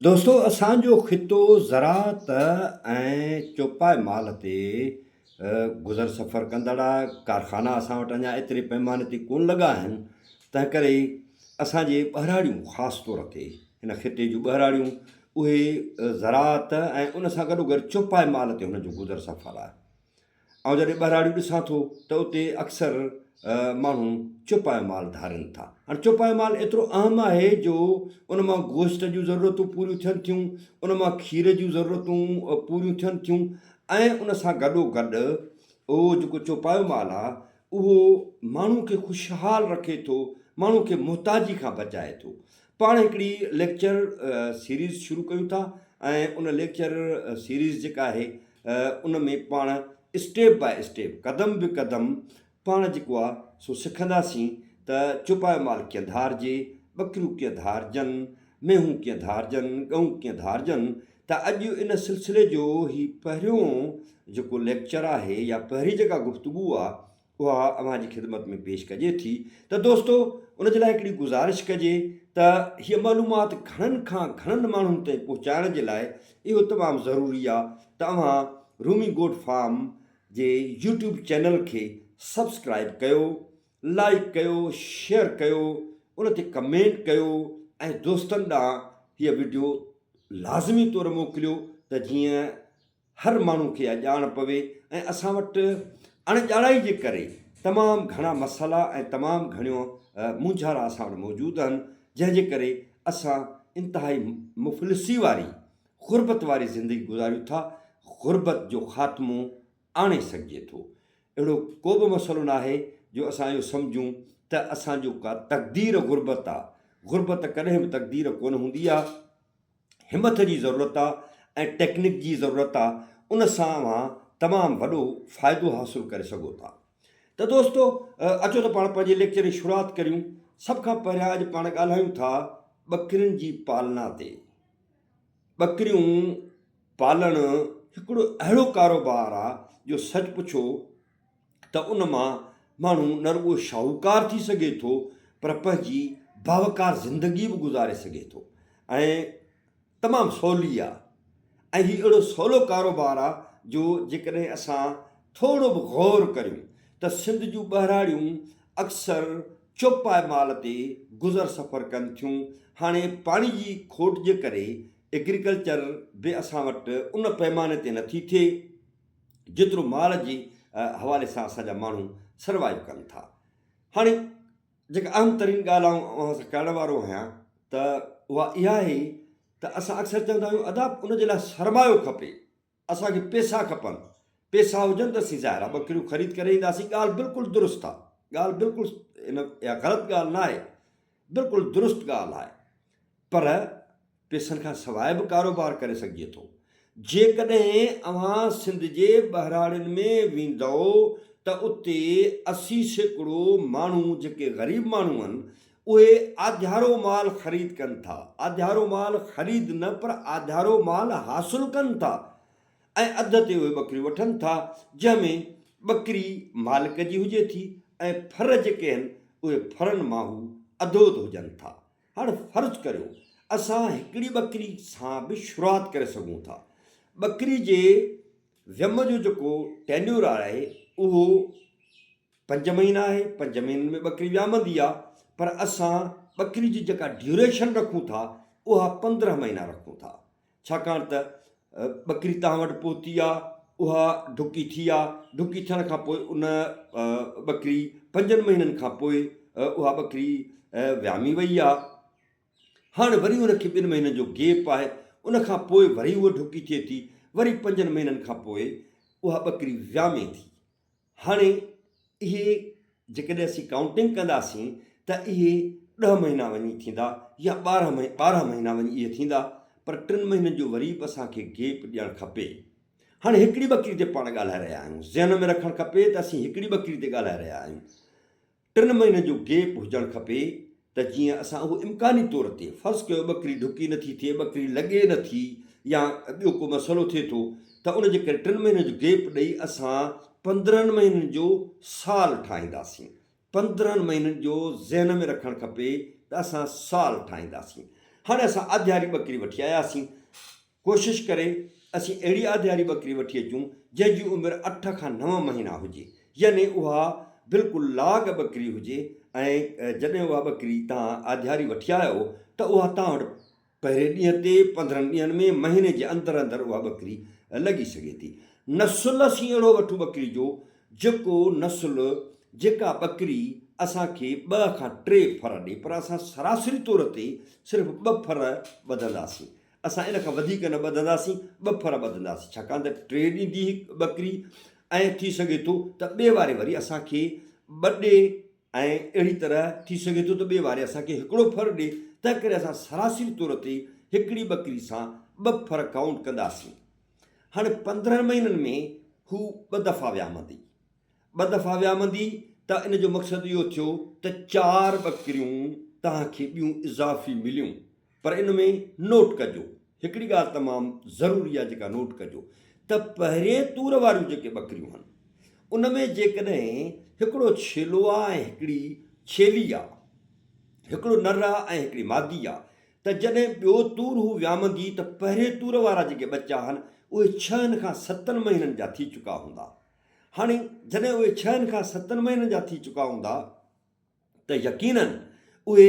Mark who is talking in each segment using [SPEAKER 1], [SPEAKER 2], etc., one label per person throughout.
[SPEAKER 1] دوستو اسان جو خطو زراعت ۽ چوپائي مال تي گذر سفر ڪندڙ آ، ڪارخانا اسان وٽ اڃا ايتري پئماني تي ڪون لڳا آهن، تنهن ڪري اسان جي ٻهراڙيون خاص طور تي هن خطي جون ٻهراڙيون اهي زراعت ۽ ان سان گڏو گڏ چوپائي مال تي هنن جو گذر سفر آهي. آئون جڏهن ٻهراڙيون ڏسان ٿو ته اتي اڪثر ماڻهو چوپايو مال ڌارين ٿا. هاڻي چوپايو مال ايترو اهم آهي جو ان مان گوشت جون ضرورتون پوريون ٿين ٿيون، ان مان کير جون ضرورتون پوريون ٿين ٿيون ۽ ان سان گڏو گڏ اهو جيڪو چوپايو مال آهي اهو ماڻهو کي خوشحال رکي ٿو، ماڻهو کي محتاجي کان بچائي ٿو. پاڻ هڪڙي ليڪچر سيريز شروع ڪيون ٿا ۽ ان ليڪچر سيريز جيڪا آهي ان ۾ پاڻ اسٽيپ باء اسٽيپ قدم به قدم پاڻ جيڪو آ سو سکنداسين ته چوپايو مال ڪيئن ڌارجي، ٻڪريون ڪيئن ڌارجن، مينهون ڪيئن ڌارجن، ڳئون ڪيئن ڌارجن ته اڄ ان سلسلي جو هي پهريون جيڪو ليڪچر آهي يا پهرين جيڪا گفتگو آ اها اوهان جي خدمت ۾ پيش ڪجي ٿي ته دوستو ان جي لاء هڪڙي گذارش ڪجي ته هيء معلومات گهڻن کان گهڻن ماڻهن تائين پهچائڻ جي لاء اهو تمام ضروري آ ته اوهان رومي گوٽ فارم جي يوٽيوب چينل کي سبسڪرائب ڪيو، لائيڪ ڪيو، شيئر ڪيو، ان تي ڪمينٽ ڪيو ۽ دوستن ڏانهن هيء وڊيو لازمي طور موڪليو ته جيئن هر ماڻهو کي اها ڄاڻ پوي ۽ اسان وٽ اڻ ڄاڻائي جي ڪري تمام گهڻا مسئلا ۽ تمام گهڻيون مونجهارا اسان وٽ موجود آهن جنهن جي ڪري اسان انتهائي مفلسي واري غربت واري زندگي گذاريون ٿا غربت جو خاتمو آڻي سگهجي ٿو اهڙو ڪو به مسئلو ناهي جو اسان اهو سمجهون ته اسان جو ڪا تقدير غربت آ غربت ڪڏهن به تقدير ڪونه هوندي آ. همٿ جي ضرورت آ ۽ ٽيڪنڪ جي ضرورت آ ان سان اوهان تمام وڏو فائدو حاصل ڪري سگهو ٿا ته دوستو اچو ته پاڻ پنهنجي ليڪچر جي شروعات ڪريون سڀ کان پهريان اڄ پاڻ ڳالهايون ٿا ٻڪرين جي پالنا تي ٻڪريون پالڻ هڪڙو اهڙو ڪاروبار آ جو سچ پڇو ته ان مان ماڻهو نه رڳو شاهوڪار ٿي سگهي ٿو پر پنهنجي باوقار زندگي به گذاري سگهي ٿو ۽ تمام سولي آ ۽ هي اهڙو سولو ڪاروبار آ جو جيڪڏهن اسان ٿورو به غور ڪريون ته سنڌ جون ٻهراڙيون اڪثر چوپائي مال تي گذر سفر ڪن ٿيون هاڻي پاڻي جي کوٽ جي ڪري ايگريڪلچر به اسان وٽ ان پيماني تي نٿي ٿئي جيترو مال جي حوالي سان اسان جا ماڻهو سروائيو ڪن ٿا. هاڻي جيڪا اهم ترين ڳالهه آئون اوهان سان ڪرڻ وارو آهيان ته اها اها آهي ته اسان اڪثر چوندا آهيون ادا ان جي لاء سرمايو کپي، اسان کي پيسا کپن، پيسا هجن ته اسين ظاهر آهي ٻڪريون خريد ڪري اينداسين، ڳالهه بلڪل درست آهي، ڳالهه بلڪل ان اها غلط ڳالهه نه آهي، بلڪل درست ڳالهه آهي پر پيسن کان سواء به ڪاروبار ڪري سگهجي ٿو. جيڪڏهن اوهان سنڌ جي ٻهراڙين ۾ ويندؤ ته اتي 80% ماڻهو جيڪي غريب ماڻهو آهن اهي آڌيارو مال خريد ڪن ٿا. آڌيارو مال خريد نه پر آڌيارو مال حاصل ڪن ٿا ۽ اڌ تي اهي ٻڪريون وٺن ٿا جنهن ۾ ٻڪري مالڪ جي هجي ٿي ۽ ڦر جيڪي آهن اهي ڦرن مان هو اڌو اڌ هجن ٿا. هاڻ فرض ڪريو اسان هڪڙي ٻڪري سان به شروعات ڪري سگهون ٿا. ٻڪري جي ويم جو جيڪو ٽينيور آهي اهو پنج مهينا آهي، پنج مهينن ۾ ٻڪري ويامندي آهي پر اسان ٻڪري جي جيڪا ڊيوريشن رکون ٿا اها 15 مهينا رکون ٿا. ڇاڪاڻ ته ٻڪري توهان وٽ پهتي آ، اها ڍڪي ٿي آ، ڍڪي ٿيڻ کان پوء ان ٻڪري پنجن مهينن کان پوء اها ٻڪري ويامي وئي آ، هاڻ وري ان کي ٻن مهينن جو گيپ آهي، ان کان پوء وري اها ڍڪي ٿئي ٿي، وري پنجن مهينن کان پوء اها ٻڪري ويامي ٿي. هاڻي اهي جيڪڏهن اسين ڪائونٽنگ ڪنداسين ته اهي ڏهه مهينا وڃي ٿيندا يا 12 مهينا وڃي اهي ٿيندا پر ٽن مهينن جو وري به اسان کي گيپ ڏيڻ کپي. هاڻي هڪڙي ٻڪري تي پاڻ ڳالهائي رهيا آهيون ذهن ۾ رکڻ کپي ته اسين هڪڙي ٻڪري تي ڳالهائي رهيا آهيون. ٽن مهينن جو گيپ هجڻ کپي ته جيئن اسان اهو امڪاني طور تي فرض ڪيو ٻڪري ڍڪي نٿي ٿئي، ٻڪري لڳي نٿي يا ٻيو ڪو مسئلو ٿئي ٿو ته ان جي ڪري ٽن مهينن جو گيپ ڏئي اسان 15 مهينن جو سال ٺاهينداسين. 15 مهينن جو ذهن ۾ رکڻ کپي ته اسان سال ٺاهينداسين. هاڻي اسان آڌياري ٻڪري وٺي آياسين. ڪوشش ڪري اسين اهڙي آڌياري ٻڪري وٺي اچون جنهن جي عمر اٺ کان نو مهينا هجي يعني اها بلڪل لاڳ ٻڪري هجي ۽ جڏهن اها ٻڪري توهان آڌياري وٺي آيو ته اها توهان وٽ پهرين ڏينهن تي پندرهن ڏينهن ۾ مهيني جي اندر اندر اها ٻڪري لڳي سگهي ٿي. نسل اسين اهڙو وٺون ٻڪري جو جيڪو نسل جيڪا ٻڪري اسان کي ٻه کان ٽي ڦر ڏي پر اسان سراسري طور تي صرف ٻه ڦر ٻڌنداسين اسان ان کان وڌيڪ نه ٻڌنداسين ٻه ڦر ٻڌنداسين ڇاڪاڻ ته ٽي ڏيندي هڪ ٻڪري ۽ ٿي سگهي ٿو ته ٻئي واري وري اسان کي ٻه ڏي ۽ اهڙي طرح ٿي سگهي ٿو ته ٻئي واري اسان کي هڪڙو ڦر ڏي، تنهنڪري اسان سراسري طور تي هڪڙي ٻڪري سان ٻه ڦر ڪائونٽ ڪنداسين. هاڻي 15 مهينن ۾ هو ٻه دفعا ويامندي. ٻه دفعا ويامندي ته ان جو مقصد اهو ٿيو ته چار ٻڪريون توهان کي ٻيون اضافي مليون. پر ان ۾ نوٽ ڪجو هڪڙي ڳالهه تمام ضروري آهي جيڪا نوٽ ڪجو ته پهرين تور واريون جيڪي ٻڪريون آهن ان ۾ جيڪڏهن هڪڙو ڇيلو آهي ۽ هڪڙي ڇيلي آهي هڪڙو نر آهي ۽ هڪڙي مادي آهي ته جڏهن ٻيو تور هو ويامندي ته پهرين تور وارا جيڪي ٻچا آهن اهي ڇهن کان ستن مهينن جا ٿي چڪا هوندا هاڻي جڏهن اهي ڇهن کان ستن مهينن جا ٿي چڪا هوندا ته يقيناً اهي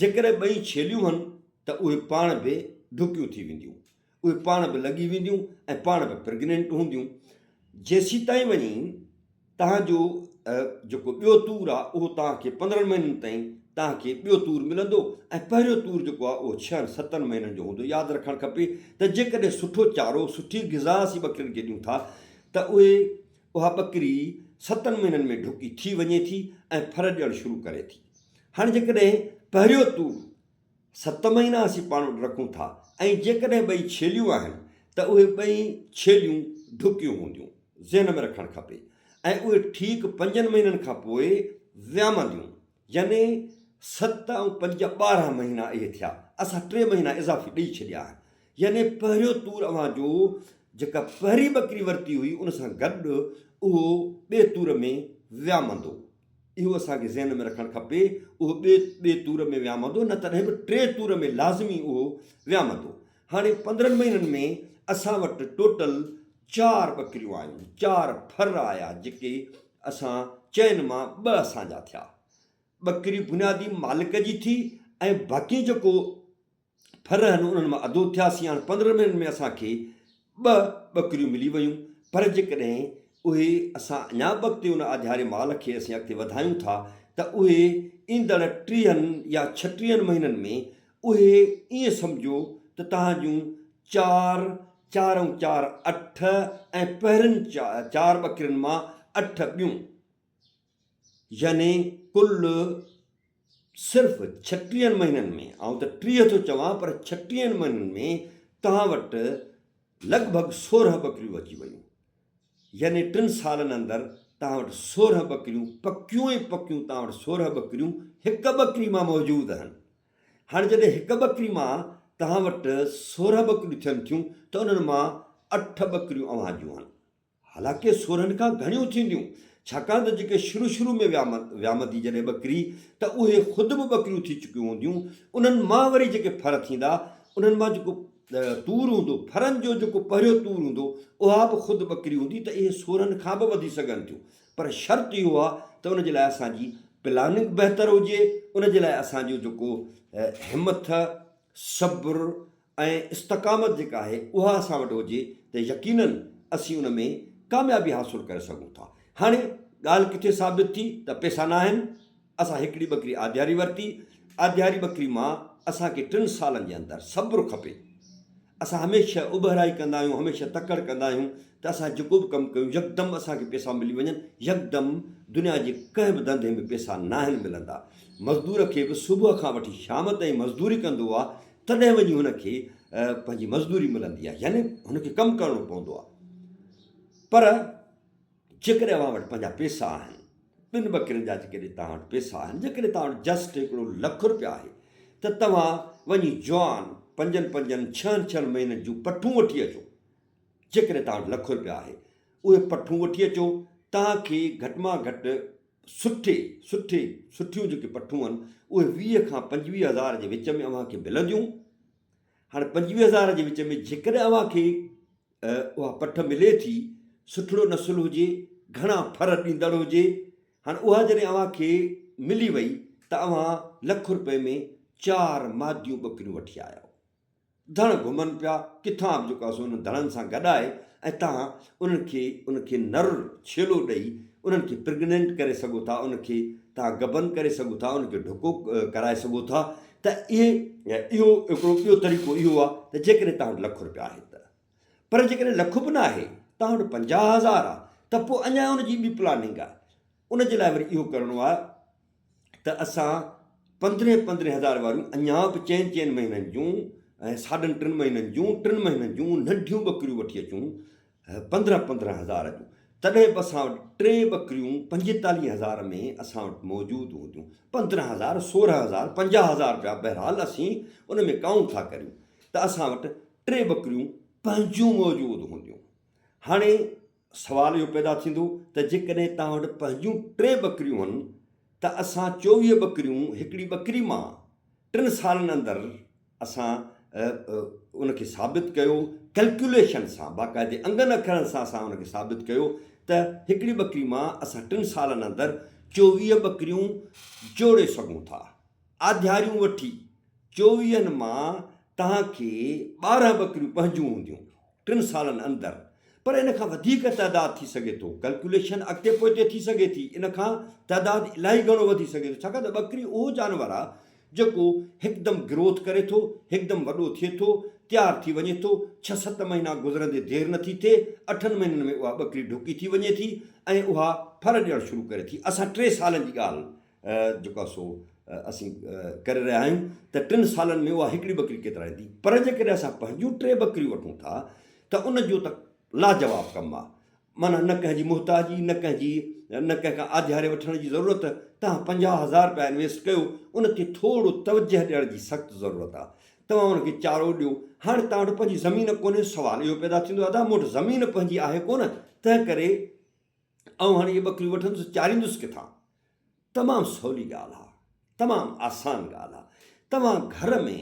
[SPEAKER 1] جيڪڏهن ٻئي ڇيليون هن ته اهي پاڻ به ڍڪيون ٿي وينديون، اهي پاڻ به لڳي وينديون ۽ پاڻ به پريگننٽ هونديون. جيسيتائين وڃي توهان جو جيڪو ٻيو تور آهي اهو توهان کي 15 مهينن تائين توهان کي ٻيو تور ملندو ۽ پهريون تور جيڪو آهي اهو ڇهن ستن مهينن جو هوندو. ياد رکڻ کپي ته جيڪڏهن سٺو چارو، سٺي غذا اسين ٻڪرين کي ڏيون ٿا ته اهي اها ٻڪري ستن مهينن ۾ ڍڪي ٿي وڃي ٿي ۽ ڦر ڏيڻ شروع ڪري ٿي. هاڻي جيڪڏهن پهريون تور ست مهينا اسين پاڻ وٽ رکون ٿا ۽ جيڪڏهن ٻئي ڇيليون آهن ته اهي ٻئي ڇيليون ڍڪيون هونديون، ذهن ۾ رکڻ کپي ۽ اهي ٺيڪ پنجن مهينن کان پوء ويامنديون. يعني ست ۽ پنج 12 مهينا اهي ٿيا، اسان ٽي مهينا اضافي ڏئي ڇڏيا آهن. يعني پهريون تور اوهان جو جيڪا پهرين ٻڪري ورتي هئي ان سان گڏ اهو ٻئي تور ۾ ويامندو. اهو اسان کي ذهن ۾ رکڻ کپي، اهو ٻئي ٻئي تور ۾ ويامندو نه تڏهن به ٽئين تور ۾ لازمي اهو ويامندو. هاڻي 15 مهينن ۾ اسان وٽ ٽوٽل چار ٻڪريون آيون، چار ڦر آيا جيڪي اسان چئن مان ٻه اسان جا ٿيا. ٻڪري بنيادي مالڪ جي ٿي ۽ باقي جيڪو ڦر آهن انهن مان اڌو ٿياسين. هاڻي 15 مهينن ۾ اسان کي ٻه ٻڪريون ملي ويون پر جيڪڏهن اهي اسان اڃا به اڳتي ان آڌياري مال کي اسين اڳتي وڌايون ٿا ته اهي ايندڙ ٽيهن يا ڇٽيهن مهينن ۾ اهي ائين سمجهو ته توهان جون چار، چار ۽ چار اٺ ۽ پهرين چار ٻڪرين مان اٺ ٻيون يعني ڪل صرف ڇٽيهن مهينن ۾ آئون ته 30 ٿو چوان پر ڇٽيهن مهينن ۾ توهان وٽ لڳ ڀڳ 16 ٻڪريون اچي ويون. يعني ٽن سالن اندر توهان وٽ 16 ٻڪريون پڪيون ئي پڪيون توهان وٽ 16 ٻڪريون هڪ ٻڪري مان موجود آهن. هاڻي جڏهن هڪ ٻڪري مان توهان وٽ 16 ٻڪريون ٿين ٿيون ته انهن مان اٺ ٻڪريون اوهان جون آهن. حالانڪه 16 کان گهڻيون ٿينديون ڇاڪاڻ ته جيڪي شروع شروع ۾ ويامندي جڏهن ٻڪري ته اهي خود به ٻڪريون ٿي چڪيون هونديون انهن مان وري جيڪي ڦر ٿيندا انهن مان جيڪو تور هوندو، ڦرن جو جيڪو پهريون تور هوندو، اها به خود ٻڪري هوندي ته اهي 16 کان به وڌي سگهن ٿيون. پر شرط اهو آهي ته ان جي لاء اسان جي پلاننگ بهتر هجي، ان جي لاء اسان جو جيڪو همٿ، صبر ۽ استقامت جيڪا آهي اها اسان وٽ هجي ته يقينن اسين ان ۾ ڪاميابي حاصل ڪري سگهون ٿا. هاڻي ڳالهه ڪٿي ثابت ٿي ته پئسا ناهن، اسان هڪڙي ٻڪري آڌياري ورتي، آڌياري ٻڪري مان اسان کي ٽن سالن جي اندر صبر کپي. اسان هميشه اٻهرائي ڪندا آهيون، هميشه تڪڙ ڪندا آهيون ته اسان جيڪو به ڪم ڪيون يڪدم اسان کي پئسا ملي وڃن، يڪدم دنيا جي ڪنهن به ڌنڌي ۾ پئسا ناهن ملندا. مزدور کي به صبح کان وٺي شام تائين مزدوري ڪندو آهي تڏهن وڃي هن کي پنهنجي مزدوري ملندي آهي يعني هن کي ڪم ڪرڻو پوندو آهي. پر جيڪڏهن اوهان وٽ پنهنجا پئسا آهن، ٻن ٻڪرين جا جيڪڏهن توهان وٽ پئسا آهن، جيڪڏهن توهان وٽ جسٽ هڪڙو لک روپيا آهي ته توهان وڃي جوان پنجن پنجن ڇهن ڇهن مهينن جون پٺون وٺي اچو. جيڪڏهن توهان وٽ لک روپيا آهي اهي پٺون وٺي اچو، توهان کي گهٽ مان گهٽ سٺي سٺي سٺيون جيڪي پٺون آهن اهي 20 کان 25 هزار جي وچ ۾ اوهان کي ملنديون. هاڻي 25 هزار جي وچ ۾ جيڪڏهن اوهان کي اها پٺ ملي ٿي، سٺڙو نسل هجي، گهڻا ڦر ڏيندڙ هجي، هاڻي اها جڏهن اوهان کي ملي وئي ته اوهان لک روپئي ۾ چار ماديون ٻڪريون وٺي آيا. ڌڻ گهمن پيا، ڪٿان به جيڪو آهي سو انهن ڌڻن سان گڏائي ۽ توهان انهن کي ان کي نر ڇيلو ڏئي انهن کي پرگننٽ ڪري سگهو ٿا، ان کي توهان گبن ڪري سگهو ٿا، ان کي ڍڪو ڪرائي سگهو ٿا ته اهي اهو هڪڙو ٻيو طريقو اهو آهي ته جيڪڏهن توهان وٽ لک روپيا آهي ته پر جيڪڏهن لک به ناهي توهان وٽ 50,000 آهي ته پوء اڃا ان جي ٻي پلاننگ آهي ان جي لاء وري اهو ڪرڻو آهي ته اسان پندرهين پندرهين هزار واريون اڃا به چئن چئن مهينن جون ۽ ساڍن ٽن مهينن جون ٽن مهينن جون ننڍيون ٻڪريون وٺي اچون پندرهن پندرهن هزار جون تڏهن به اسان وٽ ٽي ٻڪريون 45 هزار ۾ اسان وٽ موجود هونديون 15 هزار 16 هزار 50 هزار رپيا بهرحال اسين ان ۾ ڪائونٽ ٿا ڪريون ته اسان وٽ ٽي ٻڪريون پنهنجون موجود هونديون هاڻي سوال اهو پيدا ٿيندو ته جيڪڏهن توهان وٽ پنهنجون ٽي ٻڪريون هن ته اسان 24 ٻڪريون هڪڙي ٻڪري مان ٽن سالن اندر اسان ان کي ثابت ڪيو ڪلڪيوليشن سان باقاعدي انگن اکرن سان اسان ان کي ثابت ڪيو ته هڪڙي ٻڪري مان اسان ٽن سالن اندر 24 ٻڪريون جوڙي سگهون ٿا. آڌياريون وٺي چوويهن مان توهان کي 12 ٻڪريون پنهنجون هونديون ٽن سالن اندر پر ان کان وڌيڪ تعداد ٿي سگهي ٿو ڪلڪيوليشن اڳتي پوئتي ٿي سگهي ٿي ان کان تعداد الاهي گهڻو وڌي سگهي ٿو ڇاڪاڻ ته ٻڪري اهو جانور آهي جيڪو هڪدم گروٿ ڪري ٿو هڪدم وڏو ٿئي ٿو تيار ٿي وڃي ٿو ڇهه ست مهينا گذرندي دير نٿي ٿئي اٺن مهينن ۾ اها ٻڪري ڍڪي ٿي وڃي ٿي ۽ اها ڦر ڏيڻ شروع ڪري ٿي اسان ٽي سالن جي ڳالهه جيڪو آهي سو اسين ڪري رهيا آهيون ته ٽن سالن ۾ اها هڪڙي ٻڪري ڪيترا ڏيندي پر جيڪڏهن اسان پنهنجون ٽي ٻڪريون وٺون ٿا ته ان جو ته لاجواب ڪم آهي معنيٰ نه ڪنهن جي محتاجي نه ڪنهن جي نه ڪنهن کان آڌياري وٺڻ جي ضرورت توهان 50,000 رپيا انويسٽ ڪيو ان تي ٿورو توجهه ڏيڻ جي سخت ضرورت آهي توهان ان کي چارو ڏيو هاڻي توهان وٽ پنهنجي زمين ڪونهي سوال اهو پيدا ٿيندو ادا مون وٽ زمين پنهنجي آهي ڪونه تنهن ڪري آئون هاڻي اهي ٻڪريون وٺندس چاريندس ڪٿان؟ تمام سولي ڳالهه آ، تمام آسان ڳالهه آ. توهان گهر ۾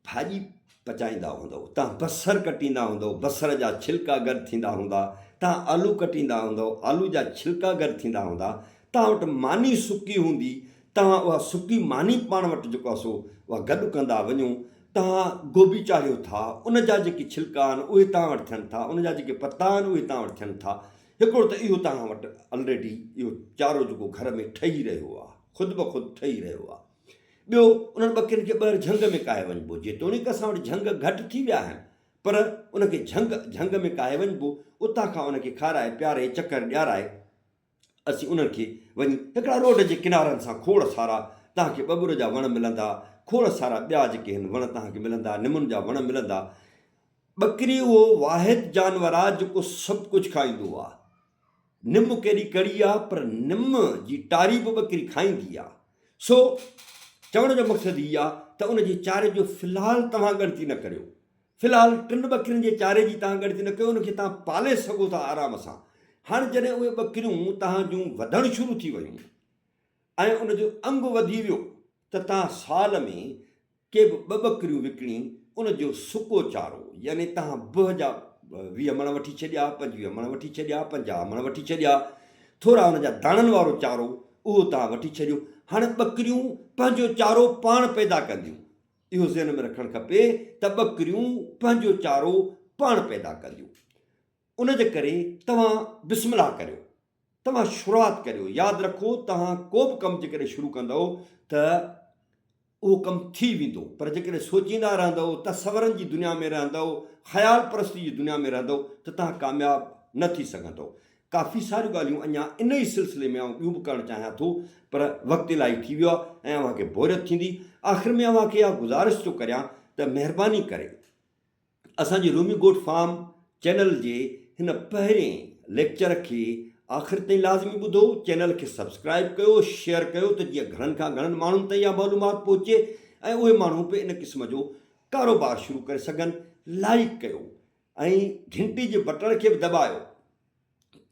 [SPEAKER 1] ڀاڄي پچائيندا هوندؤ، توهان بصر ڪٽيندا هوندؤ، بصر جا ڇلڪا گڏ ٿيندا هوندا، توهان آلو ڪٽيندا هوندؤ، آلو جا ڇلڪا گڏ ٿيندا هوندا، توهان وٽ ماني سڪي هوندي، توهان اها سڪي ماني پاڻ وٽ جيڪو آ سو اها گڏ ڪندا وڃو، توهان گوبي چاڙهيو ٿا، ان جا جيڪي ڇلڪا آهن اهي توهان وٽ ٿين ٿا، ان جا جيڪي پتا آهن اهي توهان وٽ ٿين ٿا. هڪڙو ته اهو توهان وٽ الريڊي اهو چارو جيڪو گهر ۾ ٺهي رهيو آهي، خود بخود ٺهي رهيو آهي. ٻيو انهن ٻڪرين کي ٻاهر جهنگ ۾ ڪاهي وڃبو، جيتوڻيڪ اسان وٽ جهنگ گهٽ ٿي ويا آهن، پر ان کي جهنگ جهنگ ۾ ڪاهي وڃبو، اتان کان ان کي کارائي پياري چڪر ڏيارائي، اسين انهن کي وڃي هڪڙا روڊ جي ڪنارن سان کوڙ سارا توهان کي ٻٻر جا وڻ ملندا، کوڙ سارا ٻيا جيڪي هن وڻ توهان کي ملندا، نمن جا وڻ ملندا. ٻڪري اهو واحد جانور آ جيڪو سڀ ڪجهه کائيندو آ. نم ڪيڏي ڪڙي آ پر نم جي ٽاري به ٻڪري کائيندي آ. سو چوڻ جو مقصد هي آ ته ان جي چاري جو في الحال توهان ڳڻتي نه ڪريو. في الحال ٽن ٻڪرين جي چاري جي توهان ڳڻتي نه ڪيو، ان کي توهان پالي سگهو ٿا آرام سان. هاڻي جڏهن اهي ٻڪريون توهان جون وڌڻ شروع ٿي ويون ۽ ان جو انگ وڌي ويو ته توهان سال ۾ ڪي به ٻه ٻڪريون وڪڻي ان جو سڪو چارو يعني توهان بهه جا 20 مڻ وٺي ڇڏيا، 25 مڻ وٺي ڇڏيا، 50 مڻ وٺي ڇڏيا، ٿورا ان جا داڻن وارو چارو اهو توهان وٺي ڇڏيو. هاڻي ٻڪريون پنهنجو چارو پاڻ پيدا ڪنديون. اهو ذهن ۾ رکڻ کپي ته ٻڪريون پنهنجو چارو پاڻ پيدا ڪنديون. ان جي ڪري توهان بسم الله ڪريو. توهان شروعات ڪريو. ياد رکو توهان ڪو به ڪم جيڪڏهن شروع ڪندؤ ته اهو ڪم ٿي ويندو پر جيڪڏهن سوچيندا رهندؤ، تصورن جي دنيا ۾ رهندؤ، خيال پرستي جي دنيا ۾ رهندؤ ته توهان ڪامياب نه ٿي سگهندؤ. ڪافي ساريون ڳالهيون اڃا ان ئي سلسلي ۾ آئون ٻيون به ڪرڻ چاهيان ٿو پر وقت الاهي ٿي ويو آهي ۽ اوهان کي بوريت ٿيندي. آخر ۾ اوهان کي اها گذارش ٿو ڪريان ته مهرباني ڪري اسان جي رومي گوٽ فارم چينل جي هن پهرين ليڪچر کي آخر تائين لازمي ٻڌو، چينل کي سبسڪرائيب ڪيو، شيئر ڪيو ته جيئن گهڻن کان گهڻن ماڻهن تائين اها معلومات پهچي ۽ اهي ماڻهو به ان قسم جو ڪاروبار شروع ڪري سگهن. لائيڪ ڪيو. ۽ گهنٽي جي بٽڻ کي به دٻايو.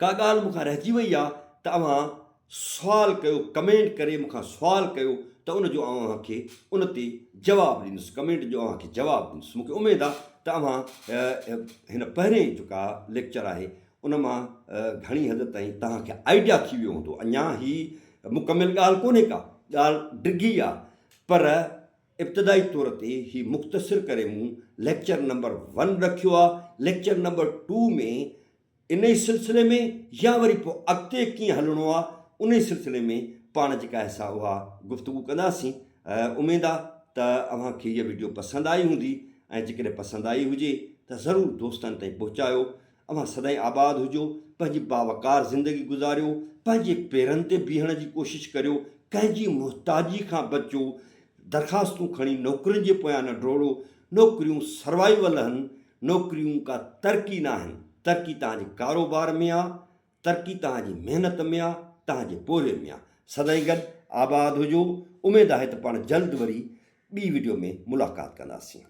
[SPEAKER 1] ڪا ڳالهه مون کان رهجي وئي آ ته اوهان سوال ڪيو ڪمينٽ ڪري مون کان سوال ڪيو ته ان جو آئون اوهان کي ان تي جواب ڏيندس ڪمينٽ جو اوهان کي جواب ڏيندس مون کي اميد آ ته اوهان هن پهرين جيڪا ليڪچر آهي ان مان گهڻي حد تائين توهان کي آئيڊيا ٿي ويو هوندو اڃا هي مڪمل ڳالهه ڪونهي ڪا ڳالهه ڊگهي آ پر ابتدائي طور تي هي مختصر ڪري مون ليڪچر نمبر ون رکيو آ ليڪچر نمبر ٽو ۾ انهي سلسلي ۾ يا وري پوء اڳتي ڪيئن هلڻو آ انهي سلسلي ۾ پاڻ جيڪا آهي سا اها گفتگو ڪنداسين. اميد آ ته اوهان کي هيء وڊيو پسند آئي هوندي ۽ جيڪڏهن پسند آئي هجي ته ضرور دوستن تائين پهچايو. اوهان سدائين آباد هجو، پنهنجي باوقار زندگي گذاريو، پنهنجي پيرن تي بيهڻ جي ڪوشش ڪريو، ڪنهن جي محتاجي کان بچو، درخواستون کڻي نوڪرين جي پويان نه ڊوڙو، نوڪريون سروائيول هن، نوڪريون ڪا ترقي ناهن، ترقي توهان جي ڪاروبار ۾ آ، ترقي توهان جي محنت ۾ آ، توهان جي پورهيي ۾ آ. سدائين گڏ آباد هجو، اميد آهي ته پاڻ جلد وري ٻي وڊيو ۾ ملاقات ڪنداسين.